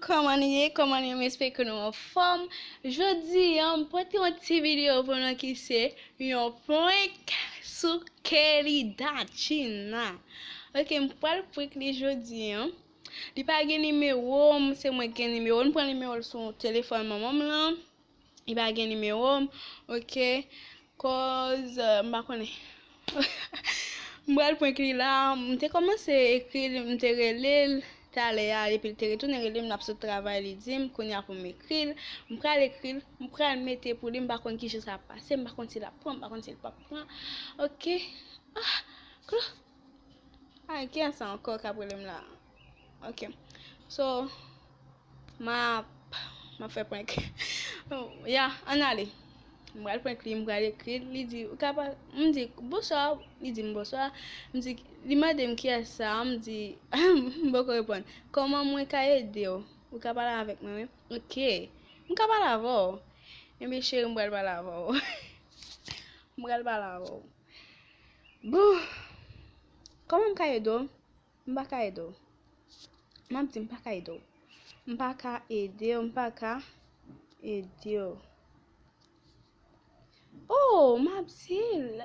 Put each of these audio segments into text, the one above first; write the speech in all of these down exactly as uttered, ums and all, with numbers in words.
Kòman nou ye? Kòman nou ye? M espere ke nou anfòm. Jodi a, m pote yon ti videyo pou nou ki se yon prank sou Kelly Dachina. Ok, m pral prank li jodi a. Li pa gen nimewo m, se mwen ki gen nimewo l. M pran nimewo l sou telefòn manman m lan. Li pa gen nimewo m, ok? Koz, euh, m pa konnen. M pral prank li la. M te kòmanse ekri l, m te rele l talè a, epi l te retounen rele m, l ap sot travay, li di m, kounye a pou m ekri l. M pral ekri l, m pral mete pou li, m pa konn kijan sa ap pase, m pa konn si l ap pran, m pa konn si l p ap pran. Ok. Ah, Klo. Ah, kiyès sa ankò k ap rele m la? Ok. So, m ap, m ap fè prank. Ya, ann ale. M pral prank li, m pral ekri l. Li di, ou ka pa, m di, bonswa. Li di m bonswa. M di, li mande m kiyès sa, m di, m poko reponn. Kòman mwen ka ede w? Ou ka pale avèk mwen, wi. Ok. M ka pale avè w? Ebyen, cheri, m pral pale avè w. M pral pale avè w. Bon, kòman m ka ede w? M pa ka ede w. M ap di m pa ka ede w. M pa ka ede w, m pa ka ede w. Oh, m ap di l.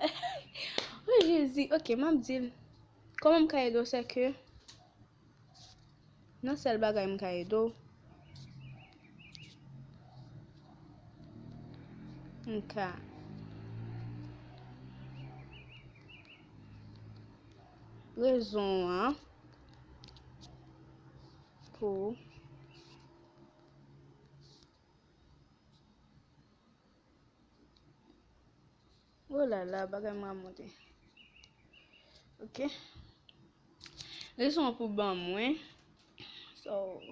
Oh, Jezi. Ok, m ap di l. Kòman m ka ede w, se ke nan sèl bagay m ka ede w, m ka rezon an pou Oh la la, bagay mwen ap monte. Ok. Rezon an pou ban mwen. So,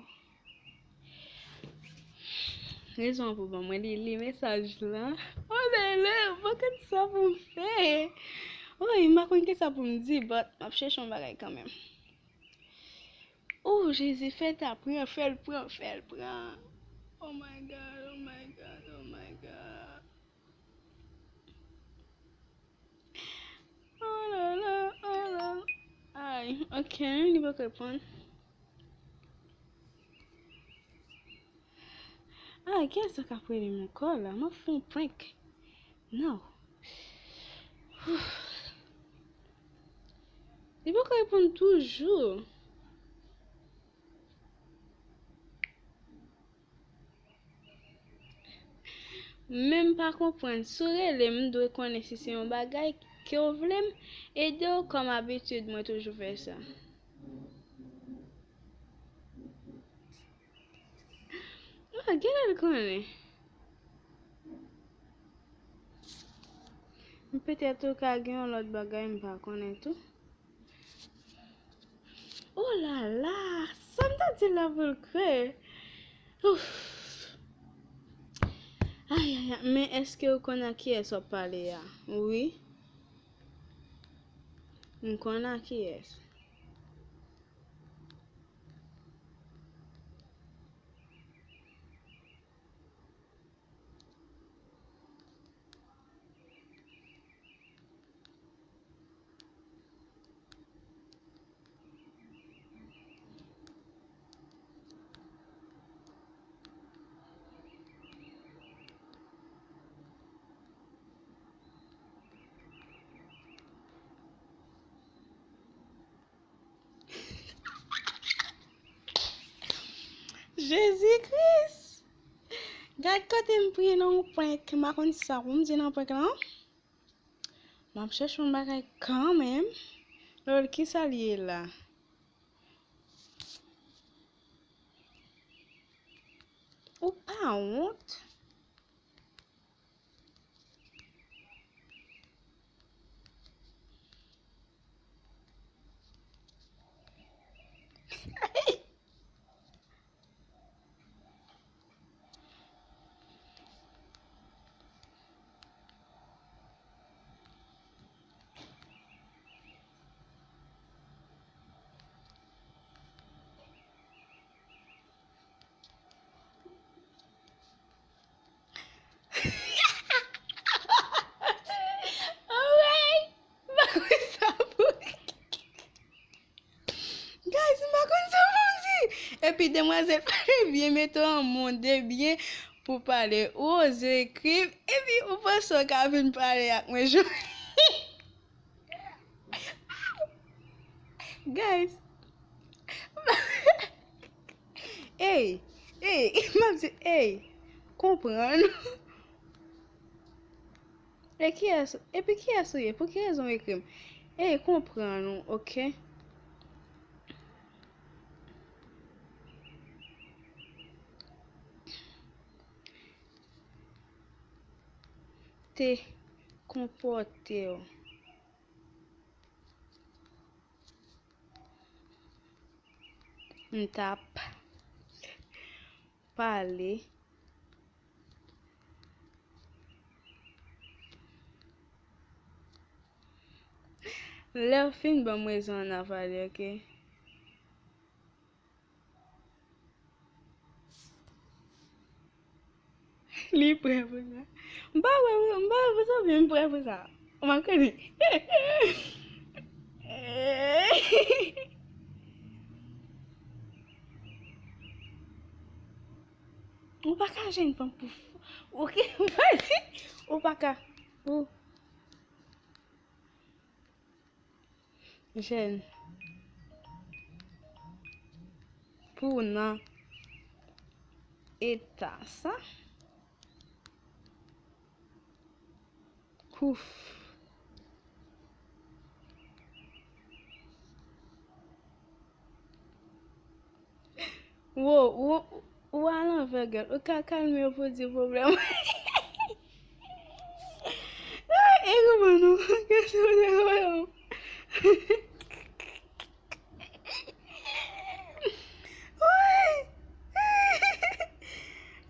rezon an pou ban mwen, li li mesaj la. Oh la la, m pa konn sa pou m fè. Woy, m pa konn ki sa pou m di, but m ap chèche yon bagay kanmenm. Oh, Jezi, fè ta pran, fè l pran, fè l pran. Oh my God, oh my God, oh my God. Oh la la, oh la la. Ay, ok, li poko reponn. Ay, kiyès sa k ap rele m ankò la? M ap fè yon prank. No. Li poko reponn toujou. Men m pa konprann. Si w rele m, m dwe konnen si se yon bagay ke w vle m ede w, kòm abitid, mwen toujou fè sa. Ah, genlè l konnen. Petèt ou ka gen yon lòt bagay m pa konnen tou. Oh la la, sa m ta di la pou l kwè. Ouf. Ay, ay, ay, men èske w konn a kiyès w ap pale a? Wi. M konn a kiyès. Jezi Kris! Gad kote m pran nan yon prank. M pa konn sa pou m di nan prank lan. M ap chèche yon bagay kanmenm. Lòl, kisa l ye la? Ou pa wont? Demwazèl pale byen, mete w an mond de byen pou pale. Ou oze ekri m, epi ou panse w ka vin pale ak mwen jodi. Guys. Ey, ey, m ap di, ey, konprann. E kiyès, epi kiyès ou ye? Pou ki rezon w ekri m? Ey, konprann ou, oke? Te konpòte w. M t ap pale. Lè w fin ban m rezon an, n a pale, oke? Li prè pou sa. M pa wè, m pa wè pou sa, men m prè pou sa. Ou pa konnen. Ou pa ka jwenn fanm pou. Oke, ou pa ka. Ou. Jèn. Pou w nan eta sa. Ouf. Wo, wo, ou alanvè, gèt. Ou ka kalme w pou di pwoblèm. Ay, e kòman nou? Kèsyon de pwoblèm.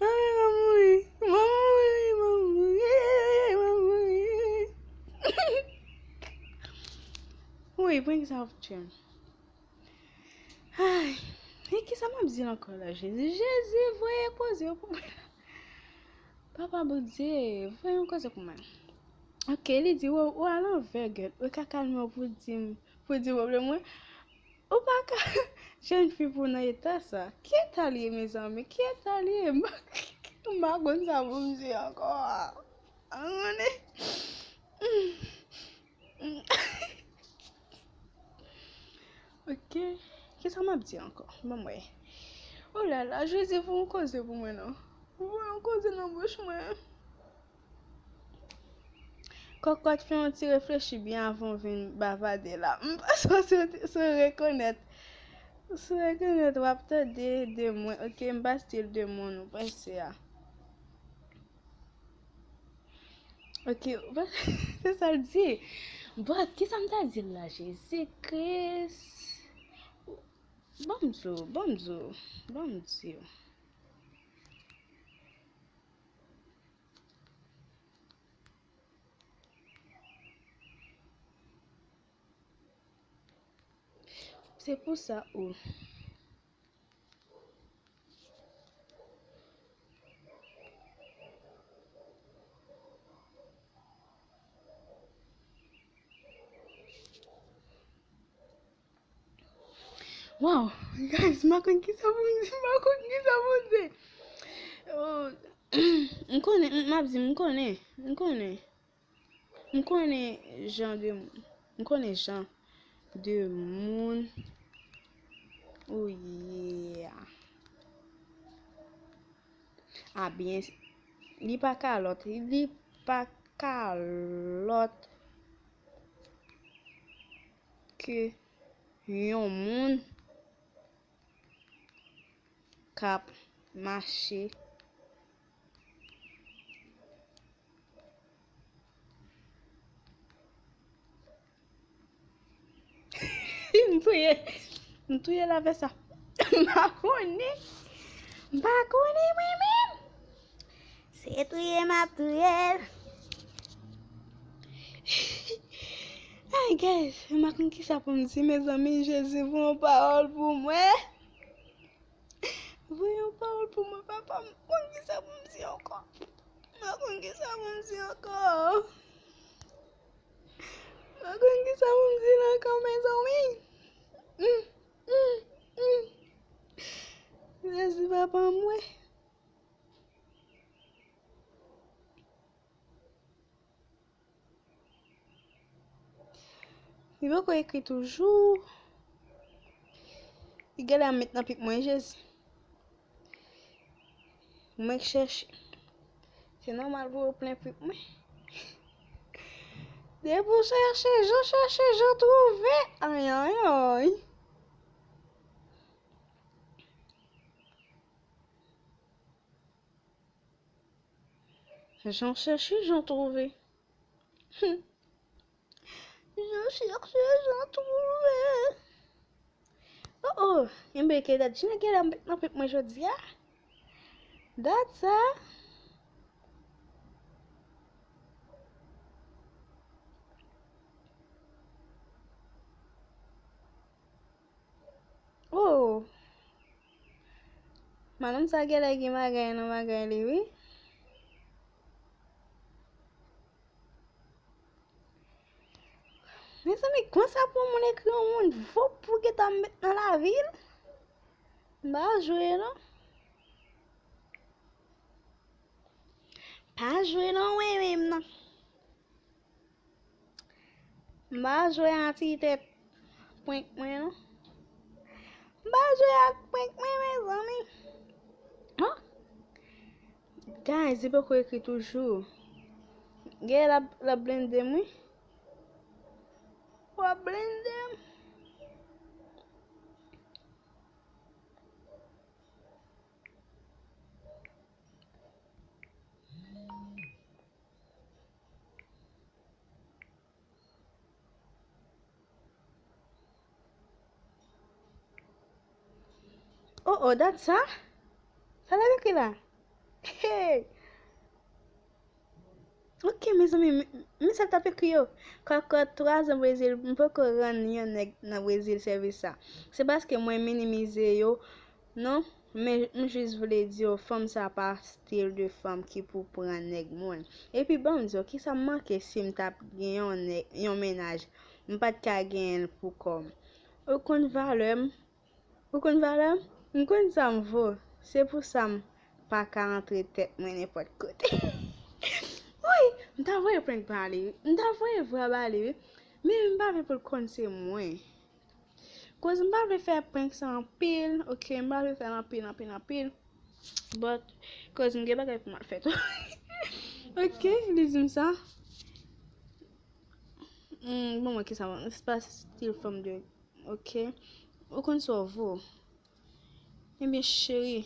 Ay, m ap mouri. M ap mouri, m ap mouri, m ap mouri. Wi, prank sa ap tchè m. Ay, e kisa m ap di l ankò la, Jezi? Jezi, voye koze yo pou mwen. Papa Bondye, voye yon koze pou mwen. Oke, li di, ou, ou alanvè, gèt. Ou ka kalme w pou di m, pou di pwoblèm mwen. Ou pa ka, jèn fi pou nan eta sa. Ki eta li ye, mezanmi? Ki eta li ye? M pa konn sa pou m di ankò. Ann. Oke. Kisa m ap di ankò? Ban m wè. O la la, Jezi, fè yon koze pou mwen non. Fè yon koze nan bouch mwen. Kòkòt, fè yon ti reflechi byen avan w vin bavade la. M panse w se, se rekonèt. Se rekonèt, w ap tande de mwen. Oke, m pa stil de moun ou panse a. Ok, se sa l di. But, kisa m ta di l la, Jezi Kris? Ban m di w, ban m di w, ban m di w. Se pou sa ou. Wow, guys, m pa konn kisa pou m di, m pa konn kisa pou m di. Oh, m konnen, m ap di, m konnen, m konnen. M konnen jan de moun. M konnen jan de moun ou ye a. A byen, li pa ka lòt, li pa ka lòt ke yon moun k ap mache. M touye, m touye l avè sa. M pa konnen, m pa konnen mwen menm. Se touye m ap touye l. Ay, guys, m pa konn kisa pou m di, mezanmi, Jezi, voye yon pawòl pou mwen. Voye yon pawòl pou mwen, papa, m pa konn kisa pou m di ankò. M pa konn kisa pou m di ankò. M pa konn kisa pou m di la ankò, mezanmi. Mm, mm, mm. Jezi papa mwen. Li poko ekri toujou. Li genlè ap met nan pip mwen, Jezi. Mwen k chèche. Se nòmal pou yo plen pip mwen. Depi w chèche, jan chèche, jan twouve. Ay, ay, ay. Jan chèche, jan twouve. Jan chèche, jan twouve. Oh, oh, enben ke dat Jina genlè ap met nan pip mwen jodi a. Dat sa. Oh. Madanm sa genlè gen bagay nan bagay li, wi. Mezanmi, konsa pou moun ekri yon moun vo pou gentan met nan lavi l? M pa jwe, non. Pa jwe, non, mwen menm, non. M pa jwe a ti tèt prank mwen, non. M pa jwe ak prank mwen, mezanmi. Oh. Guys, li poko ekri toujou. Genlè l ap, l ap blende m, wi. W ap blende m. Oh, oh, dat sa? Sa l ap ekri la? Hey! Ok, mezanmi, men, men sa l t ap ekri yo. Kòkòt, twa zan Brezil, m poko rann yon nèg nan Brezil sèvis sa. Se paske mwen minimize yo, non, men m jis vle di yo, fanm sa pa stil de fanm ki pou pran nèg moun. Epi ban m di w, kisa m manke si m t ap gen yon nèg, yon mennaj, m pa t ka genyen l pou kò m. Ou konn valè m? Ou konn valè m? M konn sa m vo. Se pou sa m pa ka antre tèt mwen nenpòt kote. Wi, m ta voye prank ba li, wi. M ta voye vwa ba li, wi. Men m pa vle pou l konn se mwen. Koz m pa vle fè prank sa anpil, ok? M pa vle fè l anpil, anpil, anpil. But, koz m gen bagay pou m al fè tou. Ok, li di m sa. Hmm, bon, mwen, kisa, se pa stil fanm de Ok. Ou konn sa w vo. Ebyen, cheri.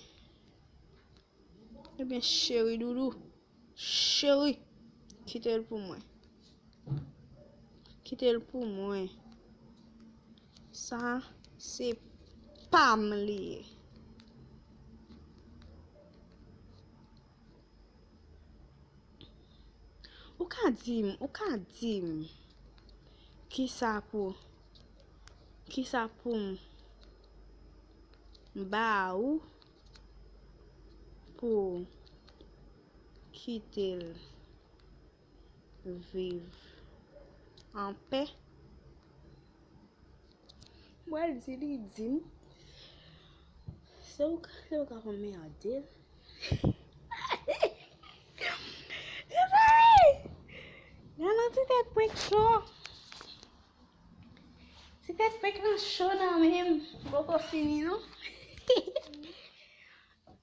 Ebyen, cheri doudou. Cheri. Kite l pou mwen. Kite l pou mwen. Sa, se pa m li ye. Ou ka di m, ou ka di m, kisa pou, kisa pou m ba ou pou w kite l viv anpè? Mwen di li di m. Se ou ka, se ou ka anmède l. Mezanmi! Nan nan ti tèt prank cho. Ti tèt prank lan cho nan men m. M poko fini non.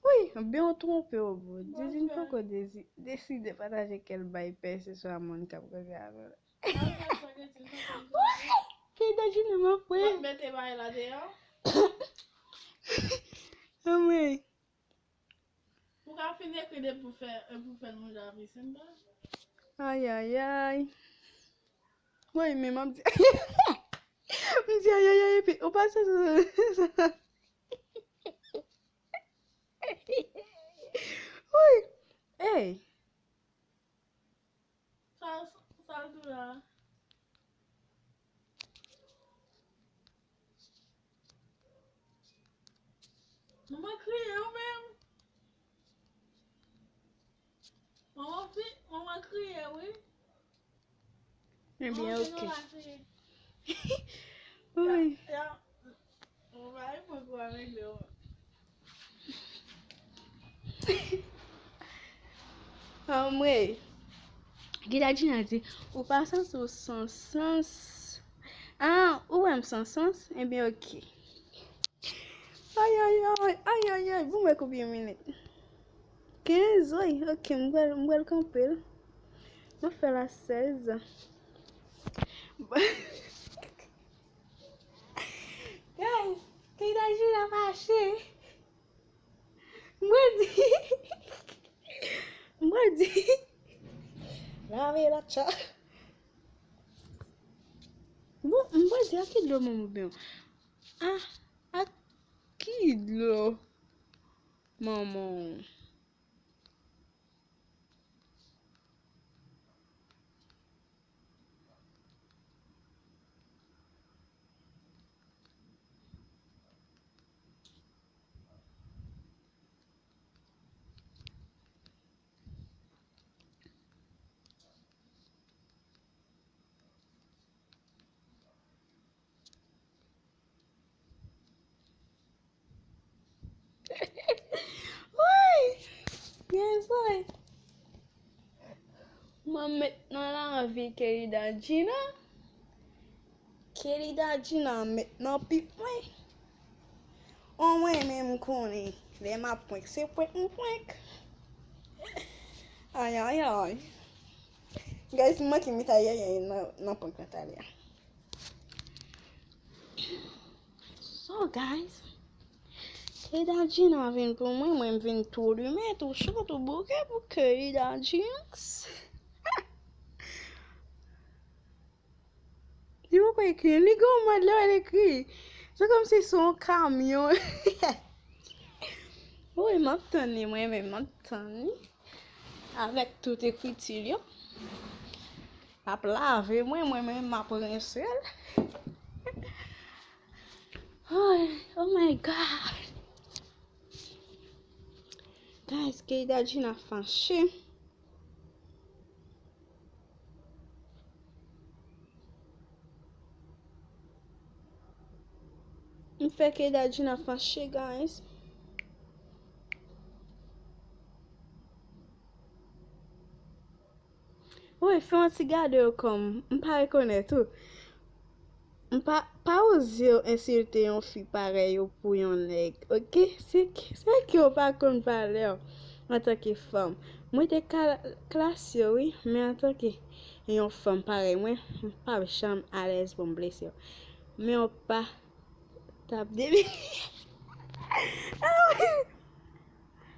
Wi, byen ou twonpe w bro. Dizin poko desi-, deside pataje kè l bay pè se swa moun k ap koze avè l. Woy! Kay Dajina m ap wè. Mwen mete bagay la deyò. Anmwey. Ou ka fin ekri depi pou fè, pou fè l manje a pisin pa. Ayayay. Woy, men m ap di. M di ayayay epi ou pa sou. Woy. Ey. Sa, sa l di w la? Manman kriye ou menm? Manman fi, manman kriye wi. Ebyen, ok. Wi. Ya, ya, manman e pran kou avèk li. Anmwey. Kidadjina di, ou pa santi w san sans? Ah, ou wè m san sans? Ebyen, oke. Ay, ay, ay, ay, ay, ay, bon, mwen konbyen minit? Kenz, wi, oke, m pral, m pral kanpe l. Mwen fè l a sèz. Guys, Kidadjina fache. Mwen di, mwen di, lave la tcha. Bon, mwen di, a ki dlo manman w byen? Ah, a ki dlo manman w? Woy! Gen zòrèy. Mwen met nan lavi Keyda Djina. Keyda Djina met nan pip mwen. An mwen menm konnen lè m ap prank, se prank m prank. Ay, ay, ay. Guys, m manke met ay, ay, ay, nan, nan prank Natalia. So, guys, Keyda Djina vin pou mwen, mwen m vin tou limen, tou cho, tou bouke pou Keyda Jinx. Li poko ekri, li gen yon mòd lè w ekri. Se kòmsi se yon kamyon. Wi, m ap tann li, mwen menm, m ap tann li. Avèk tout ekriti l yo. L ap lave mwen, mwen menm m ap rense l. Oh, oh my God. Guys, Keyda Djina fache. M fè Keyda Djina fache, guys. Woy, fè yon ti gade yo kòm m pa rekonèt ou. M pa, pa oze w ensilte yon fi parèy ou pou yon nèg, oke? Se ki, se ki w pa konn valè w antanke fanm. Mwen te ka, klase wi, men antanke yon fanm parèy mwen, m p ap janm alèz pou m blese w. Men w pa t ap debi.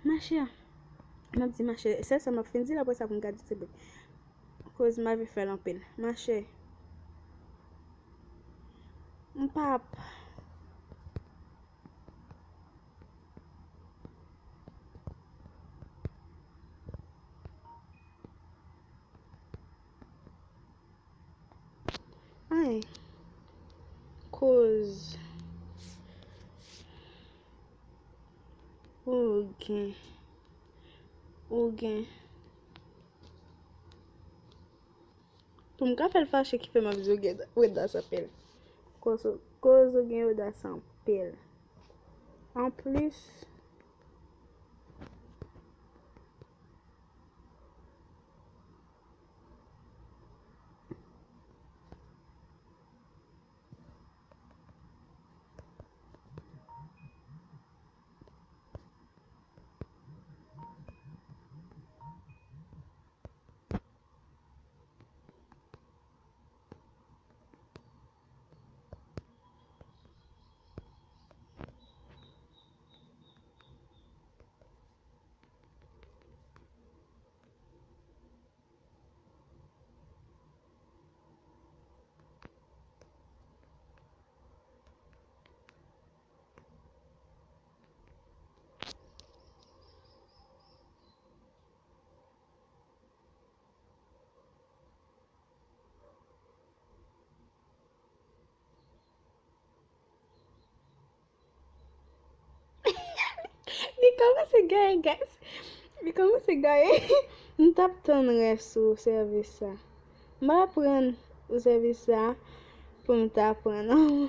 Machè, m ap di machè, sèl sa m ap fin di l, apre sa pou m ka distribye. Koz m ap fè l anpil. Machè, m p ap. Ay. Koz. Ou gen. Ou gen. Pou m ka fè l fache ki fè m ap di w gen odas anpil. Koz, koz ou gen odas anpil. Anplis, Li kòmanse gaye, guys. Li kòmanse gaye. M t ap tann rès ou sèvis sa. M pa pran ou sèvis sa pou m ta pran, non.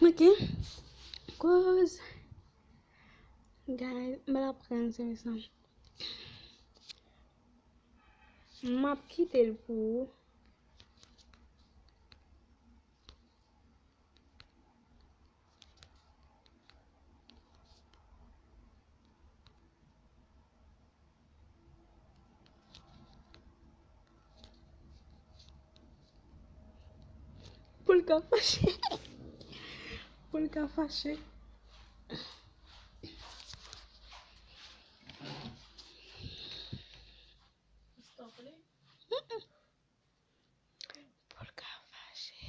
Ok. Koz. Guys, m pral pran se sa. M ap kite l pou ou. Pou l ka fache. Pou l ka fache. Pou l ka fache.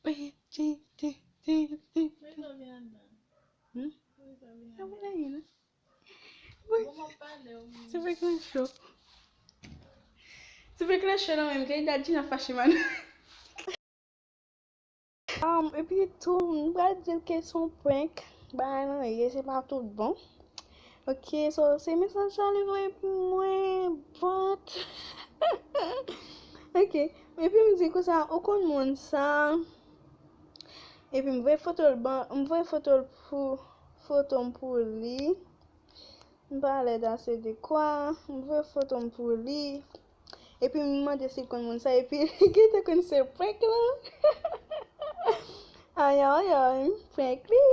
Wi, ti, ti, ti, ti. Mwen sa vin anndan. Hmm? Mwen sa vin anndan. Mwen sa vin anndan. Wi. Bon, m ap pale, wi. Se vre ke mwen cho. Se vre ke mwen cho nan menm, ke Dadjina fache, man. Um, epi tou, m pral di l ke se yon prank. Bagay lan ye, se pa tout bon. Ok, so, se mesaj sa li voye pou mwen, but. Ok, epi m di konsa, ou konn moun sa. Epi m voye foto l ban, m voye foto l pou, foto m pou li. M pa lèd ase de kwa, m voye foto m pou li. Epi m mande si l konn moun sa, epi li gentan konn se prank lan. Ay, ay, ay, prank li.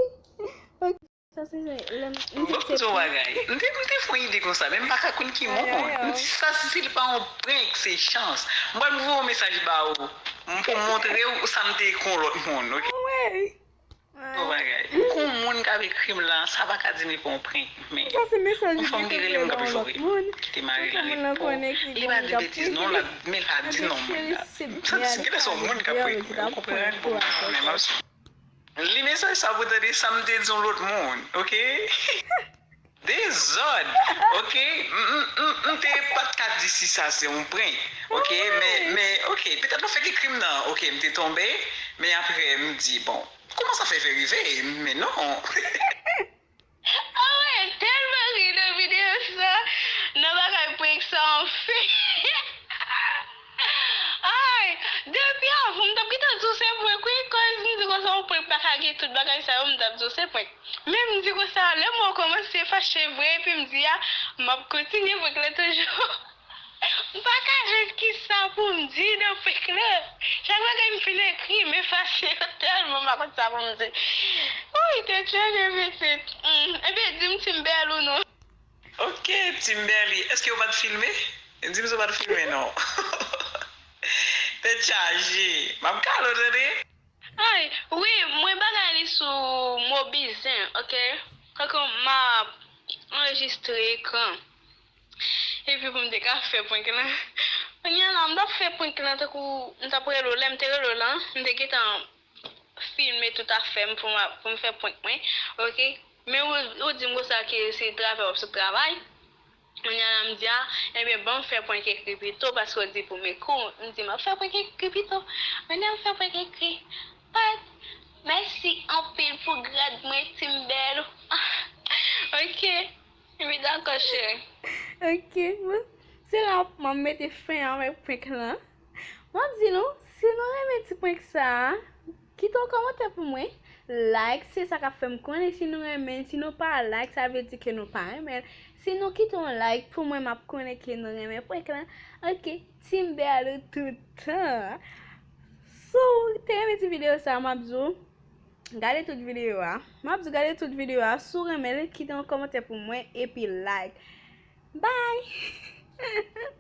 Ok. Sa se lè m, m te Bon, se koute yon prank. Bagay. M te, m te fè yon ide konsa, men m pa ka konn ki Ay, moun. Ay, ay. M di sa, si se pa yon prank, se chans. M pral voye yon mesaj ba ou. M pou montre w sa m te ekri yon lòt moun, ok? Anmwey. Bon bagay. M konn moun k ap ekri m la, sa pa ka di m li pa yon prank, men yon fanm ki rele m k ap jore, ki te mare l an repo. Li pa di betiz non, la, men l pa di non moun la. M santi gen lè se yon moun k ap ekri m, ou konprann? Bon, men m ap sou. Li mesaj sa pou tande sa m te di yon lòt moun, ok? Dezòd, ok? M, m, m, m te pa t ka di si sa se yon prank, ok? Men, men, ok, petèt nan fèk ekri m nan, ok, m te tonbe, men apre, m di, bon, kòman sa fè, fè rive? Men non. Ah ouais, tèlman ri nan videyo sa, nan bagay prank sa, anfen. Ay, depi avan, m t ap gentan di w se prank, wi, koz m di konsa, yon prank pa ka gen tout bagay sa yo, m t ap di w se prank. Men m di konsa, lè m wè w kòmanse fache vre, epi m di, a, m ap kontinye prank lan toujou. M pa ka jwenn kisa pou m di nan prank lan. Chak bagay m fin ekri, men fache yo tèlman m pa konn sa pou m di. Wi, tèt chaje pitit. Hmm, ebyen, di m si m bèl ou non. Ok, Team Berly, èske w pa t filme? Di m si w pa t filme non. Tèt chaje. M ap kale w tande. Ay, wi, mwen bagay li sou Mobizen, ok? Tankou m ap anrejistre ekran. Epi pou m te ka fè prank lan. Kounye a la, m t ap fè prank lan tankou m t ap rele w, lè m te rele w lan, m te gentan filme tout afè m pou m, pou m fè prank mwen, ok? Men ou, ou di m konsa ke se travay w ap sot travay. Kounye a la m di, a, ebyen, ban m fè prank ekri pito, paske w di pou m ekri w. M di, m ap fè prank ekri pito. Kounye a m fè prank ekri. But, mèsi anpil pou grad mwen, Team Berly. Ok. Ebyen, dakò, cheri. Ok, bon. Se la m ap mete fen avèk prank lan. M ap di nou, si nou renmen ti prank sa a, kite yon kòmantè pou mwen. Like, se sa k ap fè m konnen si nou renmen l. Si nou pa like, sa vle di ke nou pa renmen l. Si nou kite yon like pou mwen, m ap konnen ke nou renmen prank lan. Ok, Team Berly toutan. Si w te renmen ti videyo sa a, m ap di w, gade tout videyo a. M ap di w gade tout videyo a. Si w renmen l, kite yon kòmantè pou mwen epi like. Bye!